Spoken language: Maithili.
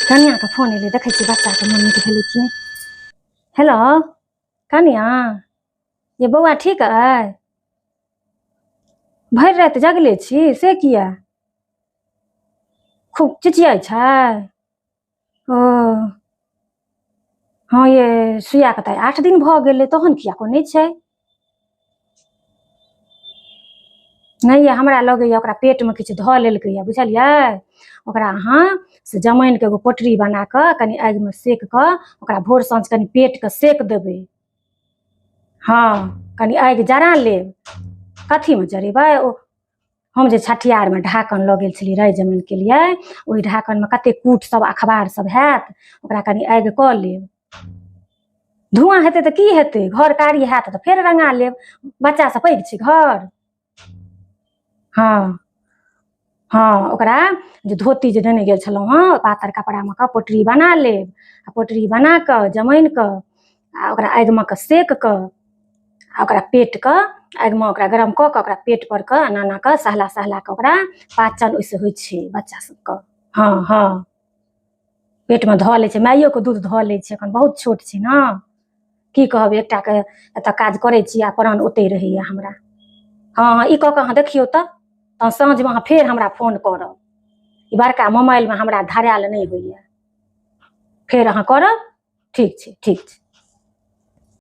कनियाके फोन एलै, देखै छियै बच्चाके मोन नीक भेलै कि नहि। हेलो कनिया, ये बौआ ठीक अइ? भरि राति जगले छी से किया? खूब चिचियाइ छै? ओ हँ ये, सुइयाके तऽ 8 दिन भऽ गेलै, तहन किया कनै छै? नहि ये, हमरा लगैए ओकरा पेटमे किछु धऽ लेलकैए, बुझलियै? ओकरा अहाँ से जमाइनके एगो पोटरी बना कऽ कनि आगिमे सेक कऽ ओकरा भोर साँझ कनि पेटके सेक देबै। हँ, कनि आगि जरा लेब। कथीमे जरेबै? ओ हम जे छठियारमे ढाकन लऽ गेल छलियै राइ जमाइनके लिए, ओहि ढाकनमे कतेक कूट सब अखबार सब हैत, ओकरा कनि आगि कऽ लेब। धुआँ हेतै तऽ की हेतै? घर कारी हैत तऽ फेर रंगा लेब। बच्चासँ पैघ छै घर? हँ हँ, ओकरा जे धोती जे देने गेल छलहुँ हँ, पातर कपड़ामे कऽ पोटरी बना लेब आ पोटरी बना कऽ जमाइनके आ ओकरा आगिमे कऽ सेक कऽ आ ओकरा पेटके आगिमे ओकरा गरम कऽ कऽ ओकरा पेट पर कऽ एना एना कऽ सहला सहला कऽ ओकरा पाचन ओहिसँ होइ छै बच्चा सबके। हँ हँ, पेटमे धऽ लै छै, माइयोके दूध धऽ लै छै। एखन बहुत छोट छै ने। की कहब, एकटाके एतऽ काज करै छी आ प्राण ओतहि रहैए हमरा। हँ हँ, ई कऽ कऽ अहाँ देखियौ तऽ, तहन साँझमे अहाँ फेर हमरा फोन करब। ई बड़का मोबाइलमे हमरा धरायल नहि होइए। फेर अहाँ करब। ठीक छै, ठीक छै।